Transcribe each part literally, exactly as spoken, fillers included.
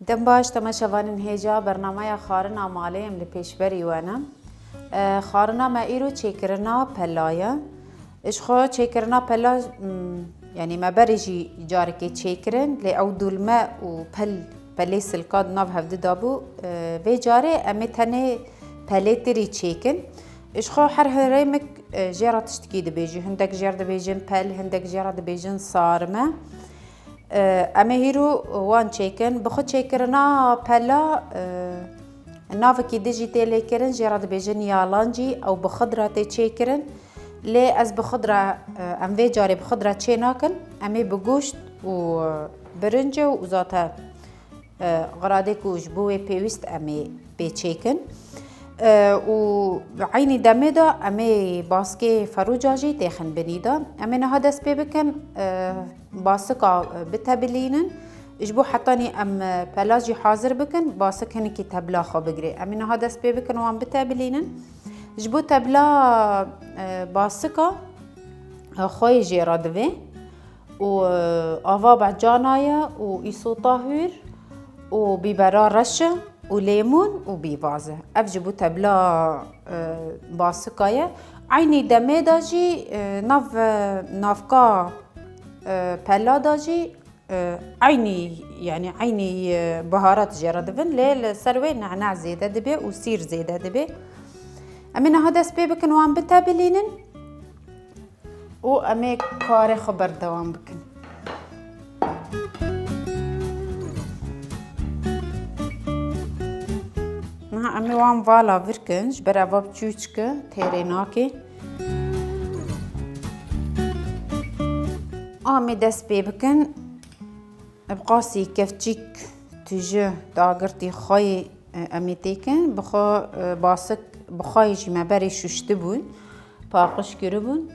Dem baş, temaşevanên hêja, bernameya xwarina malê em li pêşberî we ne. E, xwarina me îro çêkirina pela ye. Ji xwe çêkirina pela, m, yanî me berê jî carekê çêkirin, lê ew dûlme û pel, pelê silka di nav hevdu de bû. E, vê carê em ê tenê pelê tirî çêkin. Ji xwe her herêmek, e, jê re tiştekî dibêjî. Hindek jê re dibêjin pel, hindek jê re dibêjin sarime. E, em ê hîro wan çêkin. Bi xwe çêkirina pela, e, navekî din jî tê lêkirin, jê re dibêjin yalancî, ew bi xwe re tê çêkirin. Lê ez bi xwe re, e, em vê carê bi xwe re çê nakin. Em ê bi goşt û, e, birince û zate, e, xiradê ku ji bo wê pêwîst em ê pê çêkin. E, û eynî demê de em ê baskê ferûca jî têxin binî de. Em ê niha dest pê bikin, e, basika, e, bitebilînin. Ji bo hetanî em, e, pela jî hazir bikin, basik hinekî tebla xwe bigire. Em ê niha dest pê bikin wan bitebilînin. Ji bo tebla, e, basika, e, xweyê jê re divê û, e, ava becana ye û îsota hûr û bîbera reş e û lêmûn û bîvaz e. Ev ji bo tebla, e, basika ye. Eynî demê de jî, e, nav, e, navka, e, pela de jî, e, eynî, yanî eynî, e, biharat jê re dibin, lê li ser wê nehna zêde dibe û sîr zêde dibe. Em ê niha dest pê bikin wan bitebilînin. û em ê karê xwe berdewam bikin. Niha em ê wan vala vir kin, ji ber eva bi çûçik e, têrê nake. Em ê dest pê bikin. Bi qasî kevçîk tûji dagirtî xweyê, e, em ê têkin. Bi xwe, e, basik bi xweyê jî me berê şuştibûn, paqij kiribûn.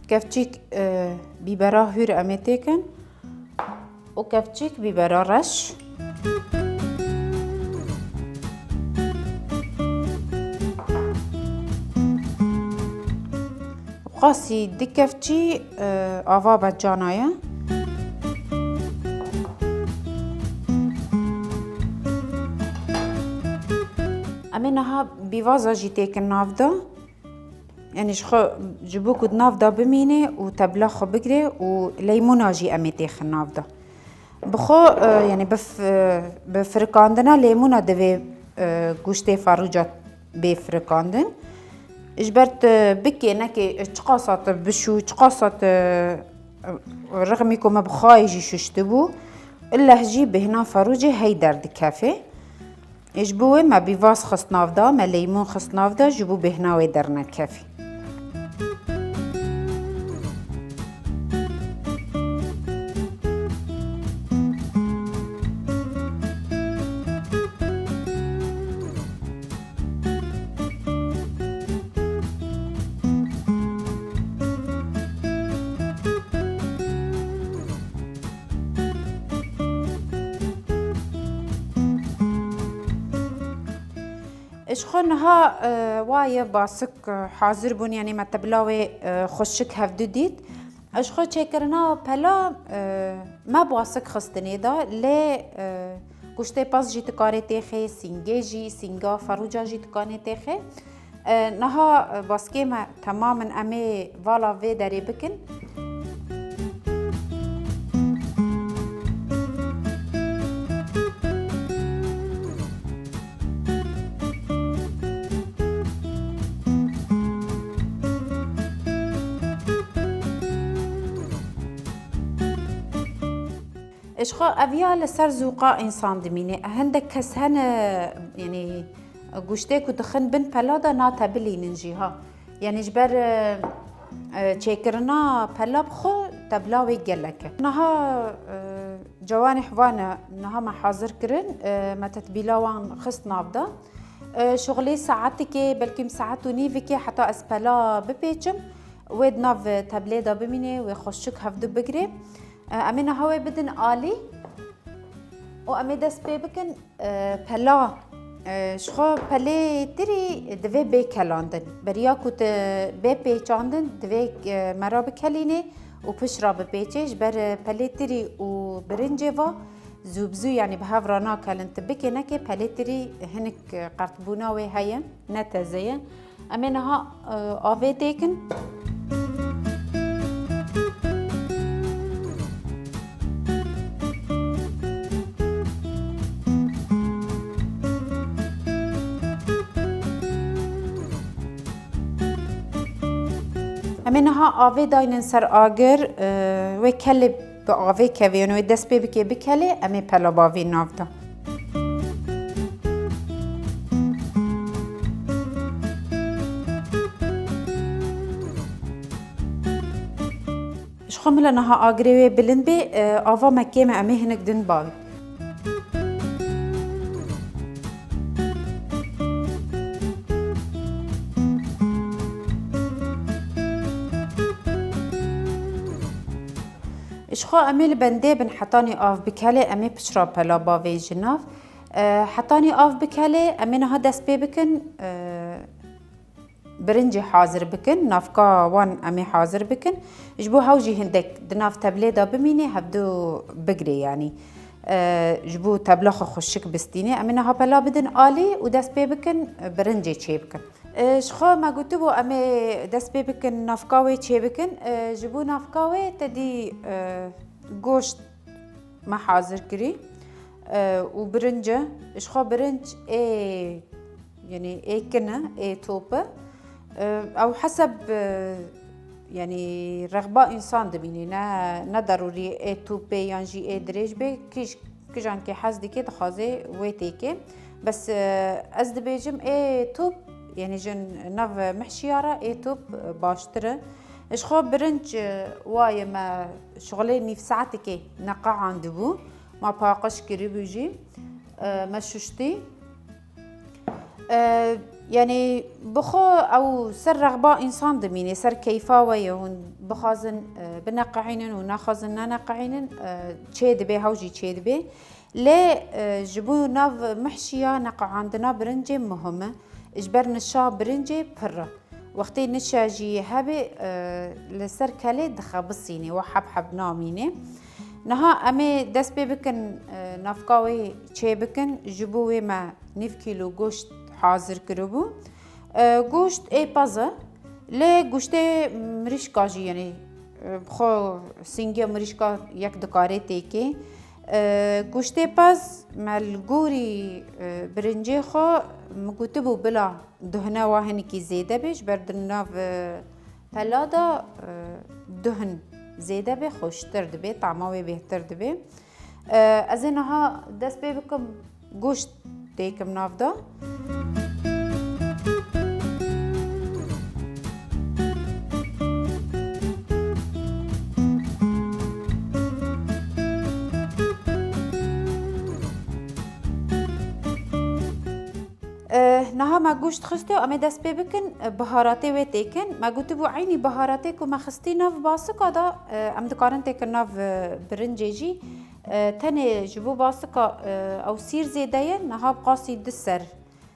Kevçîk, e, bîbera hûr em ê têkin. û kevçîk bîbera reş. Qasî du kevçî, e, ava becana ye. Em ê niha bîvaza jî têkin nav de. Yanî ji xwe, ji bo ku di nav de bimîne û tebla xwe bigire û leymûna jî em ê têxin nav de. Bi xwe, e, yanî bi f-, bi firikandina lêmûna divê, e, goştê farûca bê firikandin. Ji ber tu bikê nekê, çiqasa tu bişû, çiqasa tu, e, rixmî ku me bi xwayê jî şuştibû, illeh jî bêhna farûcê hey derdikeve. Ji bo wê me bîvaz xist nav de, me leymûn xist nav de, ji bo bêhna wê dernekevî. Ji xwe niha, e, wa ye basik, e, hazir bûn, yanî me tebla wê, e, xweşik hevdu dît. Ji xwe çêkirina pela, e, me basik xistinê de, lê, e, goştê pez jî dikarê têxê, sîngê jî, sînga ferûca jî dikanê têxê. E, niha, e, baskê me temam in, em ê vala vê derê bikin. Ji xwe ev ya li ser zûqa însan dimîne. Hindek kes hene, yanî, goştê ku dixin bin pela de natebilînin jî ha. Yanî ji ber, e, e, çêkirina pela bi xwe tebla wê gelek e. Niha, e, cewanê hevan e, niha me hazir kirin, e, me tetbîla wan xist nav de. E, şixulê saetikê, belkî saet û nîvikê heta ez pela bipêçim, wê di nav teblê de bimîne, wê xweşik hevdu bigire. E, em ê niha wê bidin alî û em ê dest pê bikin. E, pela, e, ji xwe pelê tirî divê bê kelandin. Beriya ku tu bê pêçandin, divê, e, me re bikelînê û pişt re bipêçê. Ji ber, e, pelê tirî û Birincê va zû bi zû, yanî bi hev re nakelin, tu bikê nekê pelê tirî hinik qertbûna wê heye, ne teze ye. Em ê niha, e, avê têkin. Em ê niha avê daynin ser agir, e, wê kelê bi avê kevê, yanî wê dest pê bike bikelê, em ê pela bavê nav de. Ji xwe mila niha agirê wê bilind bê, e, ava me kêm e, em ê hinek din bavin. Ji xwe em ê li bendê bin hetanî av bikelê, em ê piçra pela bavê ji nav. E, hetanî av bikelê, em ê niha dest pê bikin, e, birincê hazir bikin, navka wan em ê hazir bikin. Ji bo hew jî hindek di nav teblê de bimînê, hevdu bigirê, yanî, e, ji bo tebla xwe xweşik bistînê. Em ê niha pela bidin alî û dest pê bikin, e, birincê çê bikin. E, ji xwe me gotibû em ê dest pê bikin navka wê çê bikin. E, ji bo navka wê te dî, e, goşt me hazir kirî, e, û birinc e. Ji xwe birinc ê, yanî ê kin e, ê top e. E, ew heseb, e, yanî rexba însan dimînî, ne, ne derûrî ê top bê yan jî ê dirêj bê. Kîj, kijan kê hez dike dixwaze wê têkê. Bes, e, ez dibêjim ê top, yanî ji nav mihşiya re ê top, e, baştir e. Ji xwe birinc, e, wayê me şixulê nîv saetekê neqehandibû. Ma paqij kiribû jî, e, me şuştî. E, yanî bi xwe ew ser rexba însan dimîne, ser keyfa we ye. Hûn bixwazin, e, bineqehînin û naxwazin neneqehînin, e, çê dibe, hew jî çê dibe. Lê, e, ji bo nav mihşiya neqehandina birincê muhim e. Ji ber nişa birincê pir e. Wextê nişa jî hebe, e, li ser kelê dixebisînê, we heb heb namînê. Niha em ê dest pê bikin, e, navka wê çê bikin, ji bo wê me nîv kîlo goşt hazir kiribû. E, goşt ê pez e, lê goştê mirîşka jî, yanî, e, bi xwe sîngiya mirîşka yek dikarê têkê. E, goştê pez me li gorî, e, birincê xwe min gotibû bila duhne wa hinekî zêde be, ji ber di nav, e, pela de, e, duhn zêde be, xweştir dibe, tama wê bêhtir dibe. E, ez ê niha dest pê bikim, goşt têkim nav de. Eh, niha me goşt xistê û em ê dest pê bikin, eh, biharatê wê têkin. Me gotibû eynî biharatê ku me xistî nav basika de, eh, em dikarin têkin nav, eh, birincê jî. Eh, tenê ji bo basika, eh, ew sîr zêde ye, niha bi qasî du ser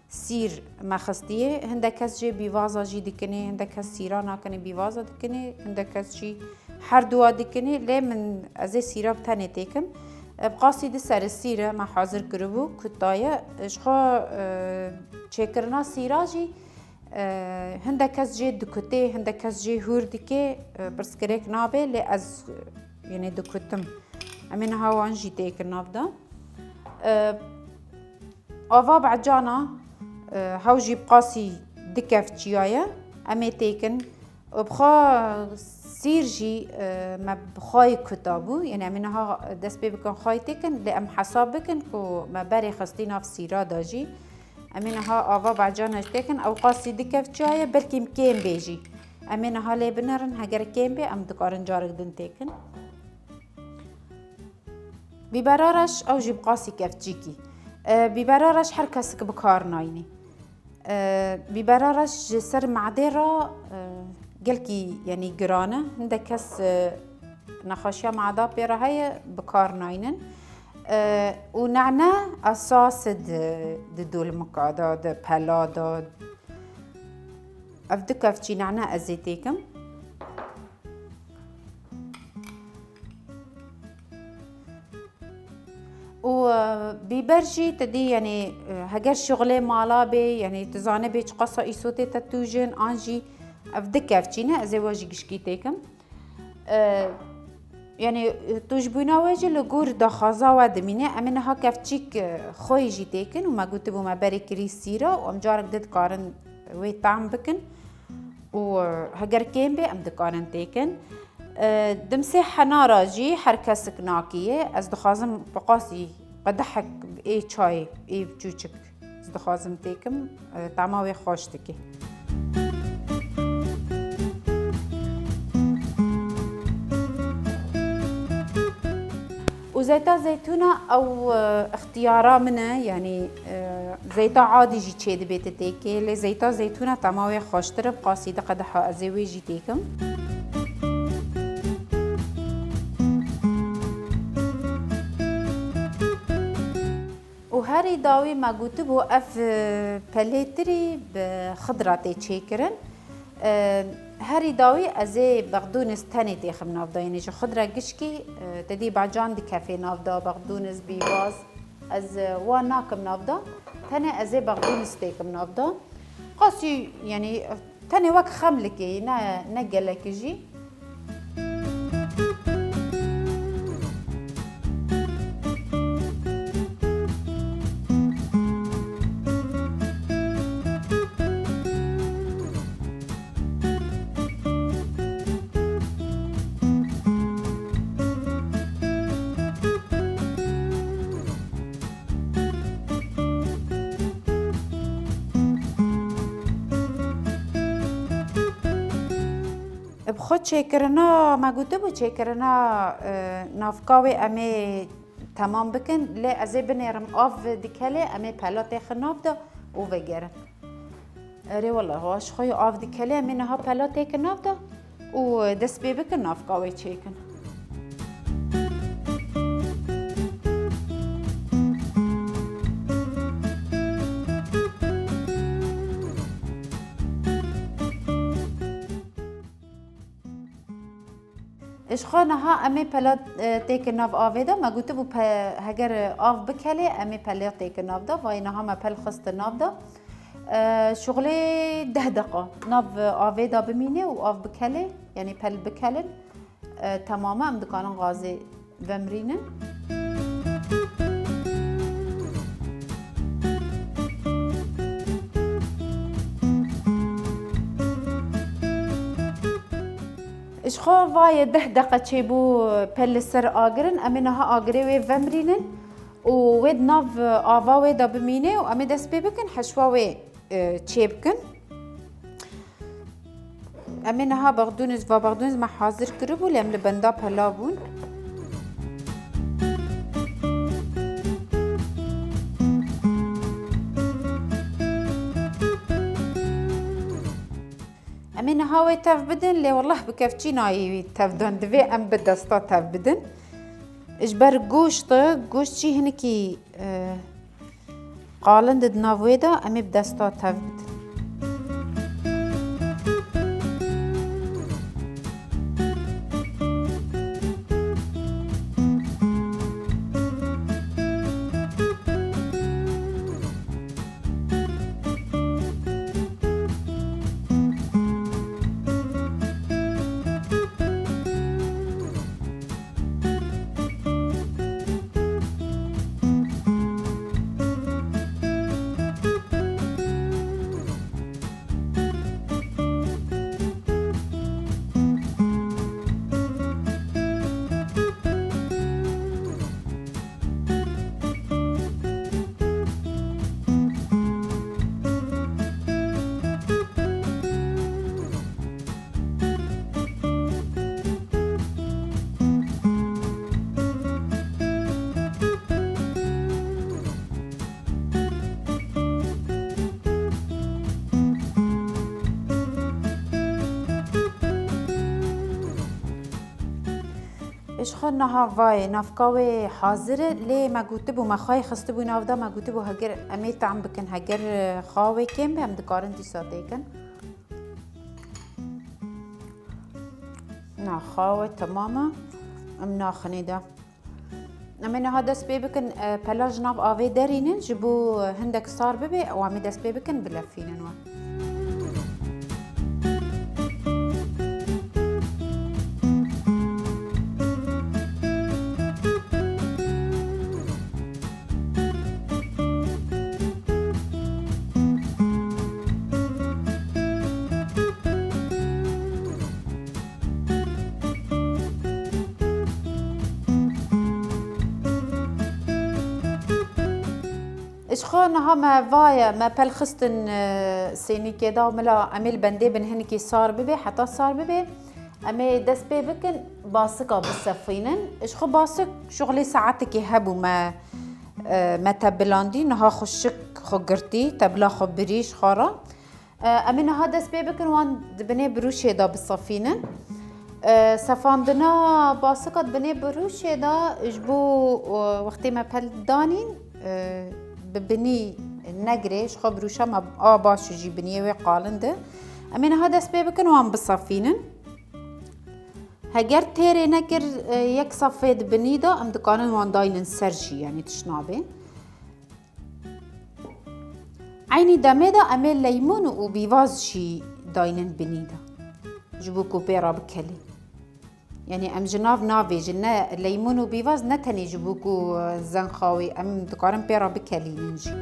sîr me xistiyê. Hindek kes jê bîvaza jî dikinê, hindek kes sîra nakinê, bîvaza dikinê, hindek kes jî her duwa dikinê, lê min, ez ê sîra bi tenê têkim. E, bi qasî du serî sîre me hazir kiribû, kutaye. Ji xwe, e, çêkirina sîra jî, e, hindek kes jê dikutê, hindek kes jê hûr dike, e, pirsgirêk nabe, lê ez, e, yanî dikutim. Em ê niha wan jî têkin nav de. E, Ava becana, e, hew jî bi qasî du kevçiya ye. Em ê têkin. Bi xwe sîr jî, e, me bi xwe yê kuta bû. Yanî em ê niha dest pê bikin xwe yê têkin, lê em hesab bikin ku me berê xistî nav sîra de jî. Em ê niha ava becana jî têkin. Ew qasî du kevçiya ye, belkî kêm bê jî. Em ê niha lê binerin, heger kêm bê, em dikarin carek din têkin. Bîbera reş, ew jî bi qasî kevçîkî. E, bîbera reş her kesik bi kar nayînî. E, bîbera reş ji ser me'dê re, e, gelkî, yanî giran e. Hindek kes, e, nexweşiya me'da pê re heye, bi kar nayînin. E, û nane esas e di, di dolmika de, di pela de. Ev du kevçî nane ez ê têkim. Û, e, bîber jî te dî, yanî, e, heger şixulê mala bê, yanî tu zanibê çiqasa îsotê te tûj in, an jî ev du kevçî ne, ez ê we jî gişkî têkim. E, yanî, e, tûjbûna wê jî li gor daxwaza we dimîne. Em ê niha kevçîk, e, xweyî jî têkin û me gotibû me berê kirî sîra û em carek di dikarin wê tehm bikin. Û, e, heger kêm bê, em dikarin têkin. E, dimsê henara jî her kesik nakiye. Ez dixwazim bi qasî qedehek ê çayê, ê çûçik ez dixwazim têkim, e, tama wê xweş dike. Û zeyta zeytûna ew, e, ixtiyara min e, yanî, e, zeyta adî jî çêdibê ti têkê, lê zeyta zeytûna tema wê xweştir e, bi qasî di qedeha ez ê wê jî têkim. Û herî dawî me gotibû ev, e, pelêtirî bi xidra tê çêkirin. E, herî dawî ez ê bexdûnis tenê têxim nav de, yanî ji xidra gişkî, e, te dî bacan dikefê nav de, bexdûnis, bîbaz, ez, e, wan nakim nav de, tenê ez ê bexdûnis têkim nav de. Qasî, yanî, tenê wek xemlikê, ne, ne gelekî jî. Bi xwe çêkirina, me gotibû çêkirina, e, navka wê em ê temam bikin, lê ez ê binêrim av dikelê, em ê pela têxin nav de û vegerin. Erê wele, ha, ji xwe yê av dikelê, em ê niha pela têkin nav de û dest pê bikin navka wê çêkin. Ji xwe niha em ê pela, e, têkin nav avê de. Me gotibû pe-, heger av bikelê, em ê pela têkin nav de. Vayê niha me pel xiste nav de. E, şixulê deh deqa nav avê de bimîne û av bikelê, yanî pel bikelin. E, temam e, em dikarin gazê vemirînin. Ji xwe vayê deh deqe çêbû pel li ser agirin, em ê niha agirê wê vemirînin û wê di nav ava wê de bimîne û em ê dest pê bikin heşwa wê, e, çêbikin. Em ê niha bexdûnîz, va bexdûnîz me hazir kiribû, lê em li benda pela bûn. Em ê niha wê tev bidin, lê wellah bi kevçî nayê wî tev dan, divê em bi desta tev bidin. Ji ber goşt e, goşt jî hinekî, e, qalin di nav wê de, em ê bi desta tev bidin. Ji xwe niha vayê navka wê hazir e, lê me gotibû, me xwayê xistibû nav de, me gotibû heger em ê tam bikin, heger, e, xawê kêm be, em dikarin dîsa têkin. Na, xawe temam e, em naxinê de. Em ê niha dest pê bikin, e, pela ji nav avê derînin, ji bo hindek sar bibe û em ê dest pê bikin bilefînin wan. Ji xwe niha me vaye, me pel xistin, e, sênîkê de û mila em ê li bendê bin hinekî sar bibe, heta sar bibe, em ê dest pê bikin, basika bisefînin. Ji xwe basik şixulê saetekê hebû me, e, me tebilandî, niha xwe şik xwe girtî, tebila xwe birî ji xwe re. E, em ê niha dest pê bikin, wan di binê birûşê de bisefînin. E, sefandina basika di binê birûşê de ji bo, e, wextê me pel danîn, e, bi binî negirê, ji xwe birûşa me a baş û jî biniyê wê qalin di. Em ê niha dest pê bikin, wan bisefînin. Heger têrê nekir, e, yek sefê di binî de, em dikarin wan daynin ser jî, yanî tişt nabe. Eynî demê de em ê leymûn û bîvaz jî daynin binî de. Ji bo ku pê re bikelî. Yanî em ji nav navêjin, ne leymûn û bîvaz ne tenê ji bo ku, e, zenxawî, em dikarin pê re bikelînin jî.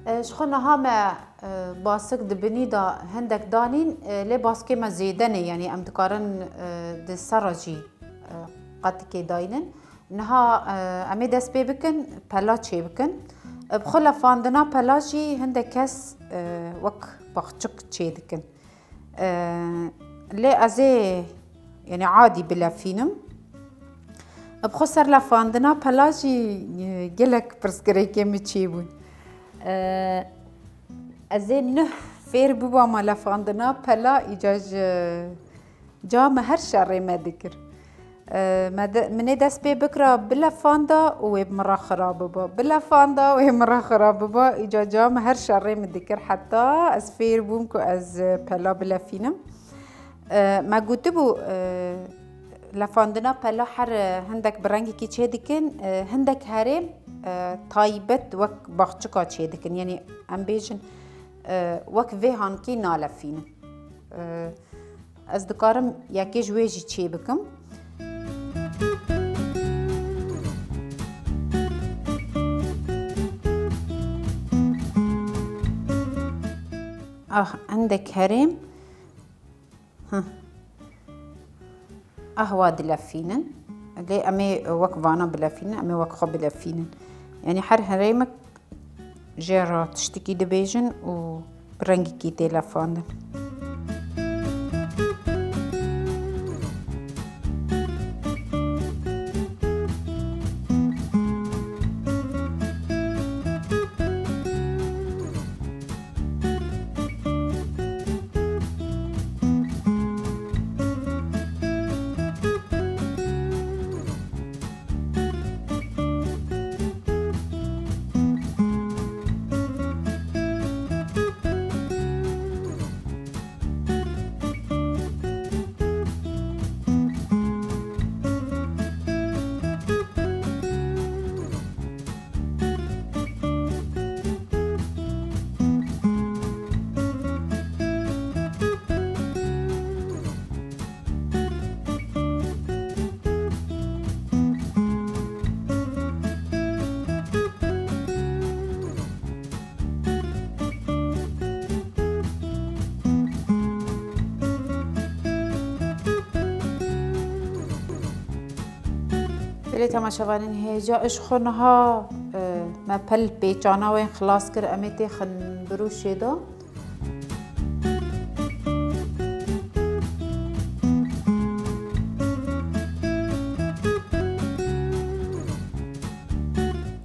E, ji xwe niha me, e, basik di binî de hindek danîn, e, lê baskê me zêde ne, yanî em dikarin, e, di ser re jî, e, qetikê daynin. Niha, e, em ê dest pê bikin, pela çê bikin. E, bi xwe lefandina pela jî hindek kes, e, wek baxçik çê dikin. E, lê ez ê, yanî adî bilefînim. E, bi xwe ser lefandina pela jî, e, gelek pirsgirêkê min çêbûn. E, ez ê nuh fêr bibama lefandina pela, îca ji ca min her şerê me dikir. E, me de, min ê dest pê bikira bilefanda û wê bi min re xira biba. Bilefanda wê min re xira biba. Îca ca min her şerê min dikir. Heta ez fêr bûm ku ez, e, pela bilefînim. E, me gotibû, e, lefandina pela her, e, hindek bi rengekî çê dikin, e, hindek herêm, e, taybet wek baxçika çê dikin. Yanî em bêjin, e, wek vê hankî nalefînin. E, Ez dikarim yekê ji wê jî çê bikim. Ah, hindek herêm. Heh. Ah, wa dilefînin. Lê em ê wek vana bilefînin, em ê wek xwe bilefînin. Yanî her herêmek jê re tiştekî dibêjin û bi rengekî tê lefandin. Belê temaşevanên hêja, ji xwe niha, e, me pel pêçana wê xilas kir, em ê têxin birûşê de.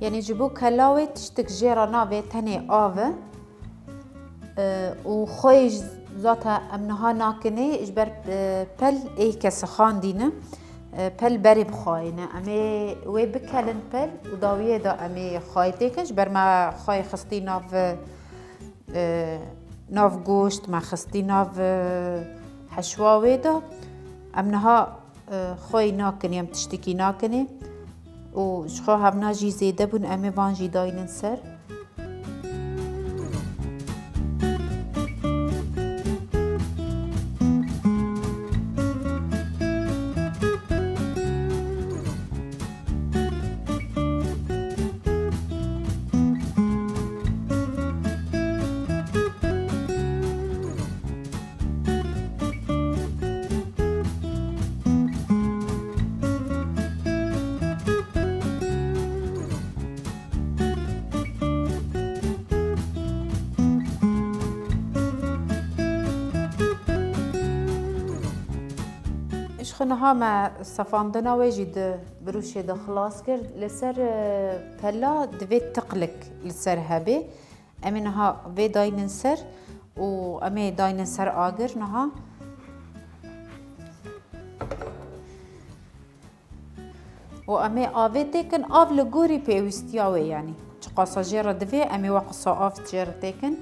Yanî Ji bo kela wê tiştik jê re navê tenê av e. E, û xweyê ji, zaten em niha nakinê, ji ber, e, pel ê kesixandî ne. E, pel berê bixwayîne. Em ê wê bikelin pel û dawiyê de em ê xwayê têkin. Ji ber me xwayê xistî nav, e, nav goşt, me xistî nav, e, heşwa wê de. Em niha, e, xweyî nakinê, em tiştekî nakinê. Û ji xwe hevna jî zêde bûn, em ê van jî daynin ser. Ji xwe niha me sefandina wê jî di birûşê de xilas kir. Li ser, e, pela divê tiqlik li ser hebe. Em ê niha vê daynin ser û em ê daynin ser agir niha. Û em ê avê têkin, av li gorî pêwîstiya wê, yanî çiqasa jê re divê, em ê weqasa av jê re têkin.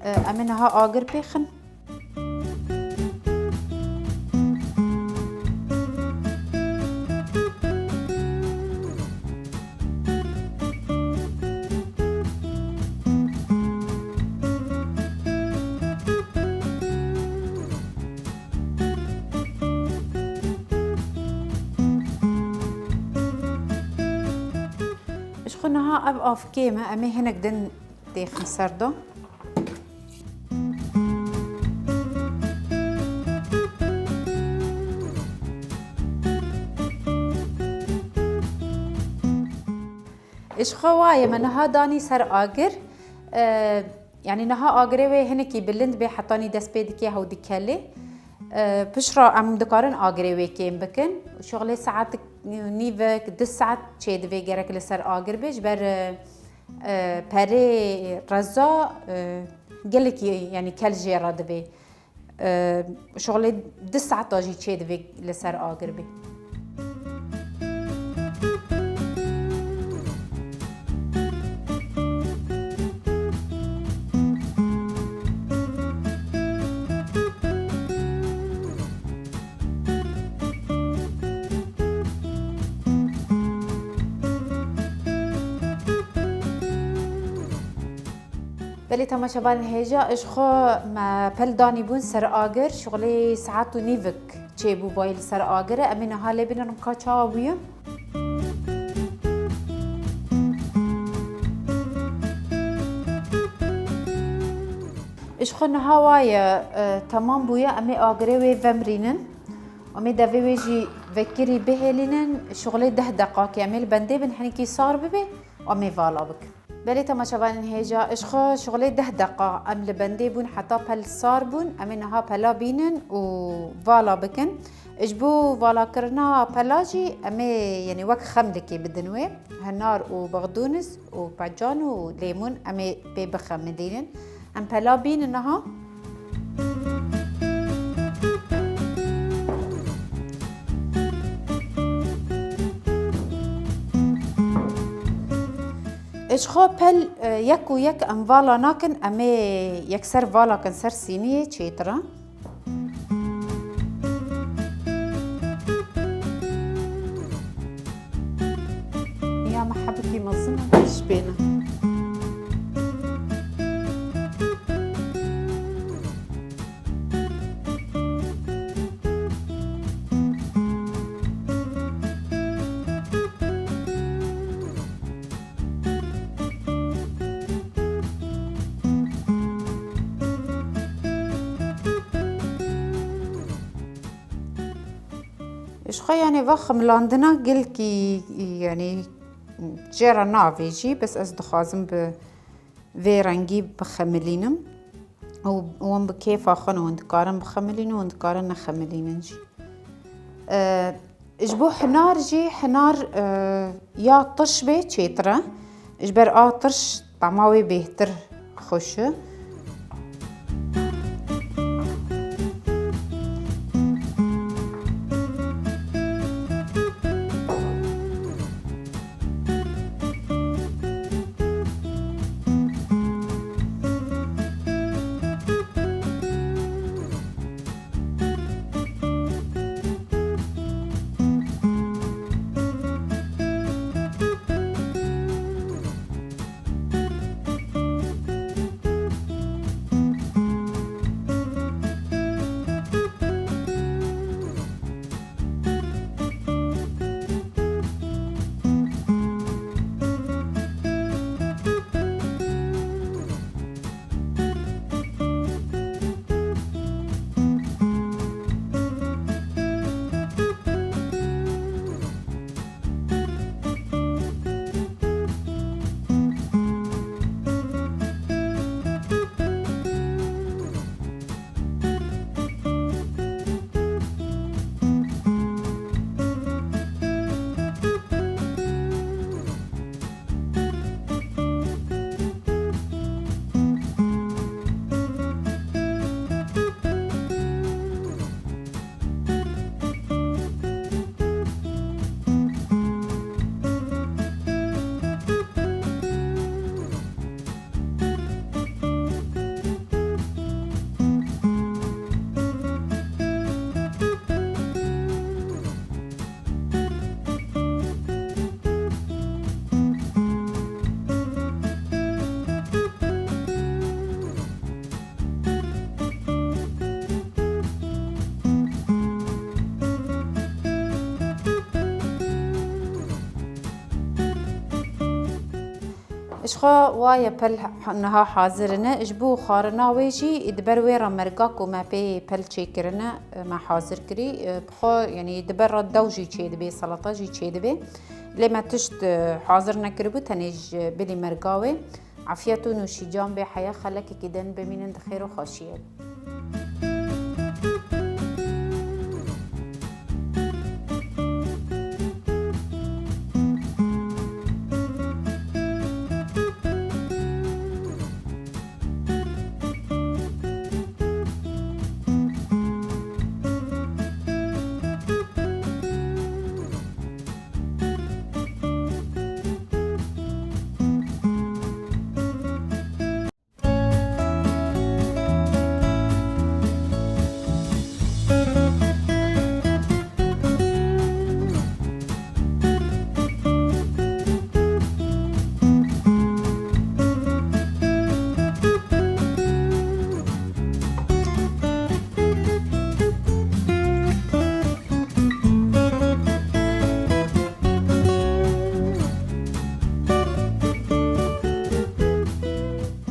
E, em ê niha agir pêxin. Ji xwe niha ev av kêm e, em ê hinek din têxin ser de. Ji xwe waye me niha danî ser agir. E, yanî niha agirê wê hinekî bilind bê, hetanî dest pê dike hew dikelê. E, piştre em dikarin agirê wê kêm bikin. Şixulê saetik nîvek, du saet çêdivê gerek li ser agir bê. Ji ber, e, e, perê reza, e, gelekî, yanî kel jê re divê. E, şixulê du saeta jî çêdivê li ser agir bê. Belê temaşevanên hêja, ji xwe me pel danî bûn ser agir, şixulê saet û nîvik çêbû bayî li ser agir e. Em ê niha lê bînin ka çawa bûye. Ji xwe niha waye, e, temam bûye, em ê agirê wê vemrînin. Em ê devê wê jî vekirî bihêlînin, şixulê deh deqakê em ê li bendê bin, hinekî sar bibe, em ê vala bikin. Belê temaşevanên hêja, ji xwe şixulê deh deqa em li bendê bûn heta pel sar bûn. Em ê niha pela bînin û vala bikin. Ji bo valakirina pela jî em ê, yanî wek xemlikê bidin wê. Hinar û bexdûnis û pecan û lêmûn em ê pê bixemilînin. Em pela bînin niha. Ji xwe pel, e, yek û yek em vala nakin, em ê yekser vala kin ser sîniyê çêtir e. Ya me hebikî mezin e, ji bêne. Ji xwe, yanî, va ximilandina gelkî, yanî, jê re navêjî, bes ez dixwazim bi vê rengî bixemilînim. Û hûn bi kêfa xwe ne, hûn dikarin bixemilînin, hûn dikarin nexemilînin jî. E, ji bo hinar jî, hinar, e, ya tiş bê çêtir e. Ji ber a tirş tama wê bêhtir xweş e. Ji xwe waye pel niha hazir ne. Ji bo xwarina wê jî di ber wê re merga ku me pê pel çêkirine, me hazir kirî. Bi xwe, yanî di ber re dew jî çêdibê, salata jî çêdibê. Lê me tişt, e, hazir nekiribû, tenê ji bilî merga wê. Afiyet û nûşîcan bê, heya xelekekî din bimînin di xêr û xweşiyê.